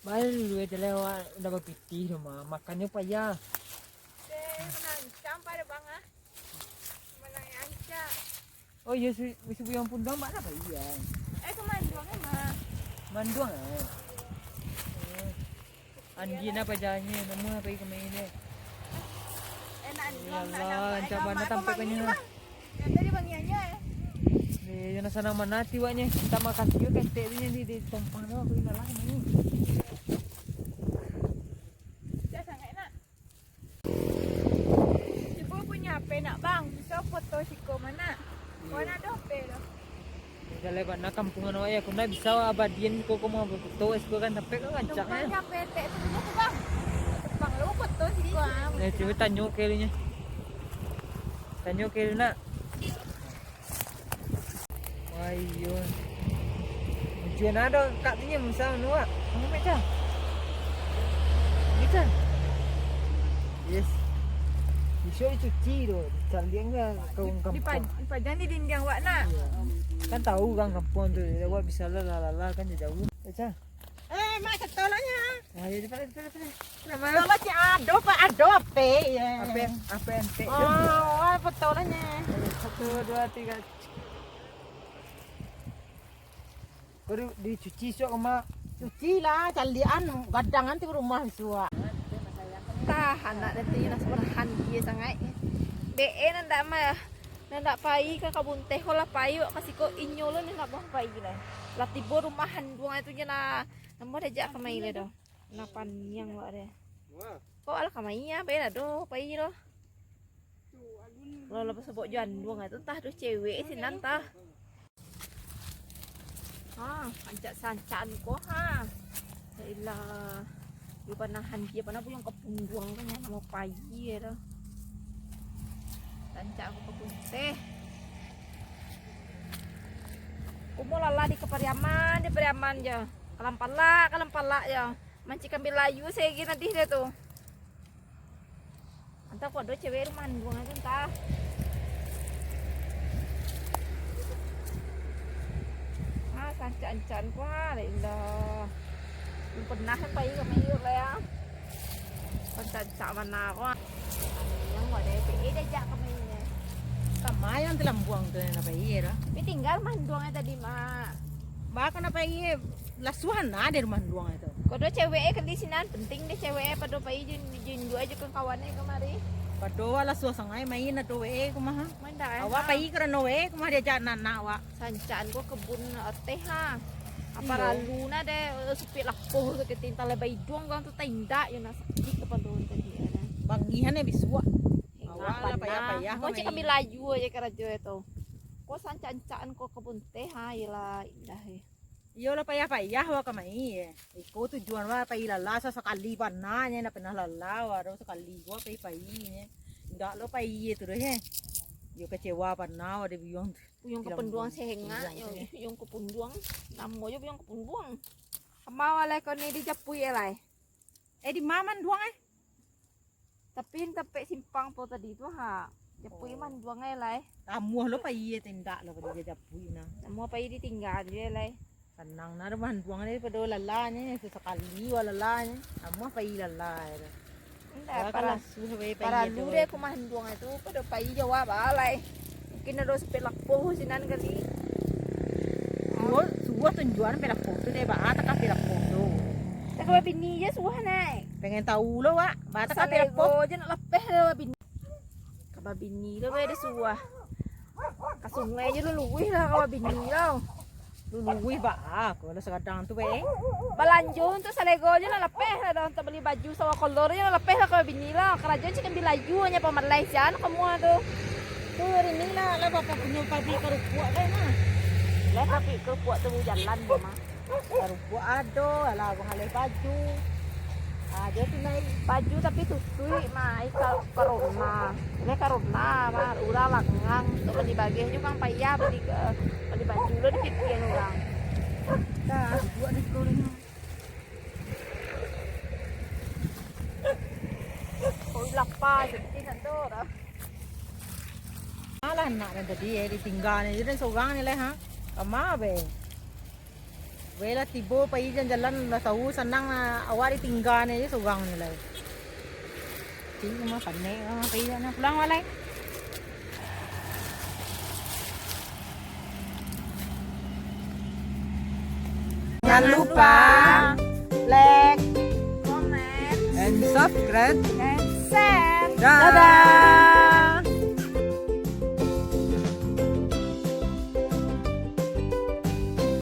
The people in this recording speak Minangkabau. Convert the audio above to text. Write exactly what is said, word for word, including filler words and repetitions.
Baliak dulu aja lah, awak ndak bapitih doh, mah. Makannyo payah. Deh, manancang pada bang, ah. Mana yang ancak? Oh iyo, si, si Buyuang Punduang, mana payah? Eh, ke Manduang, eh, mah. Manduang, eh? Iyo. Oh. Andi nah pajalannya, namuah pai ka main deh. Enak ni, Ya bang, nak Allah, nampak rancak gambar bana tampek kau mangi, kau nyo. Bang. Yang tadi bang Yanya, eh. Eh, yang sanang mana ati awaknyo. Minta makasih yo ketek tu nyo di, di tompang tu, aku ingat lah ni. Dah sangat nak. Cubo punyo H P nak, bang. Bisa foto siko mana? Iyo. Mana ado H P tu? Dah lewat nak kampuang awak ya, aku ndak bisa abadian siko, kau mau foto siko kan, sampai kan rancak Tumpang ya. Siapa etek tu punya tu, bang? Tumpang lu foto siko, ah. Ya, cubo tanyo ke lu nya. Tanyo ke lu nak. Wah, iyo. Tujuan ado kak tu nya, misal nu, Wak. Kamu mek cah? Gitu. Yes. Besok dicuci tu. Caliang ke kawan Di, kampuang. Dipa-, dipajang di dindiang wak nak. Iya. Kan tahu urang kampuang tu, awak bisa lah, lah, lah, lah, kan jauh. Eh, Cah. Eh, mak, ketolaknya. Ah, ya, cepat, cepat, cepat. Nama? Kalau si Ado, Pak Ado, apa ya? Apa, apa ente? Oh, apa ketolaknya? Satu, dua, tiga. Kau di, dicuci suak, Mak. Cuci lah, calian gadang nanti rumah suak. Tah, anak dia tu nak seberhan dia sangat. Be nan dak mah. Nan dak pai ka kabun teh, ko lah pai wak ka siko, inyo lo nan dak buah pai lai. Lah tibo rumah anduang tu je lah. Namo dah jak kamai lai doh. Nah paniang wak deh. Ko alah kamai ah, pai lah doh, pai doh. Lo lah pasabok jo anduang tu tah doh cewek sinan tah. Ha, ancak sancaan ko ha. Ilah. Yo panahan dia, panah puyuang ka punduang tu nyo, namo pai tu. Rancak aku ka bunteh. Kumo lalah di kapariaman, di pariaman jo. Kalam palak, kalam palak jo. Mancik kambiak layu segi tadi dia tu. Antah ko ado cewek rumah anduang tu antah. Ah, sancak-ancak ko ah, la ilah. Belum pernah kan pai ka Mayur lah ya. Sancak-ancak mana ko ah. Yang ko ado P E diajak ka Mayur. Sama yang telambuang tu yang nak pai lah. Tapi tinggal rumah anduang tadi, Mak. Mak, nak pai lasuah nah di rumah anduang tu. Ko ado cewek e kali sinan, penting deh cewek e pado pai jun-, junjuak aja ka kawan e kamari. Pado awak lasuah sangai main ado we kumaha. Main dak, eh? Awak pai karano we kumaha diajak anak-anak awak. Sancaan ko kebun teh ha. Apa lalu nah deh, eh, supik lapoh tu ketintal lebar iduang kan tu tindak yo nah sakik kepala tadi ya. Bangihan e bisuak. Awak lah payah-payah. Ko cik ambil laju aja karajo itu. Ko sancaan-caan ko kebun teh ha, iyalah indah e. Iyo lah payah-payah wak kamai, eh. Iko tujuan wak pai lalah, sa-, sakali bana nyo, ndak pernah lalah wak, ado sakali wak pai-pai nyo. Ndak lo pai tu doh, eh. Iyo kecewa bana wak di buyuang tu. Buyuang kapunduang sehengak, yo, buyuang kapunduang. Namo jo buyuang kapunduang. Amau alai ko ni dijapui alai. Eh, di ma anduang, eh? Tapi tampek simpang po tadi tu, ha. Japui manduang ai lai. Tamuah lo pai, eh, tindak lo pai japui nah. Tamuah pai ditingga je lai. Sanang nah manduang ni pado lalanyo, sasakali wa lalanyo. Tamuah pai lalai. Indak, para-, lasuah pai paralu deh aku manduang itu, pado pai jawab alai. Mungkin ado sapek lapoh sinan kali. Suah, suah tunjuan pek lapoh tu deh, baa takah pek lapoh tu. Takah babini je suah nai. Pengen tahu lo wak, baa takah pek lapoh. Salego je nak lapeh lo babini. Ka babini lo bae deh suah. Ka sungai je lo luwih lah ka babini lo. Luluih baa, ko lah sagadang tu bae. Balanjo untuak salego je lah lapeh lah, dah untuak bali baju sawa kolor je lah lapeh lah ka babini lah. Karajo cik ambi laju nyo pamalai sian kamu tu. Tu hari ni lah, lah bapa punyo pabrik karupuak kan nah. Lah pabrik karupuak tu jalan je mah. Karupuak ado, alah abang alai baju. Ah, dia tu naik. Baju tapi tutuik mah, ai ka-, corona. Dia corona mah, urang langang. Untuak bali bageh juo kan payah bali, eh, bali baju lo dipikian urang. Dah, buat di sekolah ni. Oi, lapa je, tak tahu dah. Alah, anak dan tadi, eh, ditinggal ni, jadi seorang ni lah, ha? Kama be? Weh lah tibo, pai jalan-jalan, lah tahu sanang, ah, awak ditinggaan aja surang ni lah. Cik mah panek, mah pai sana. Pulang, Wak, lai. Jangan lupa like, comment, and subscribe, and share. Dah. Dadah.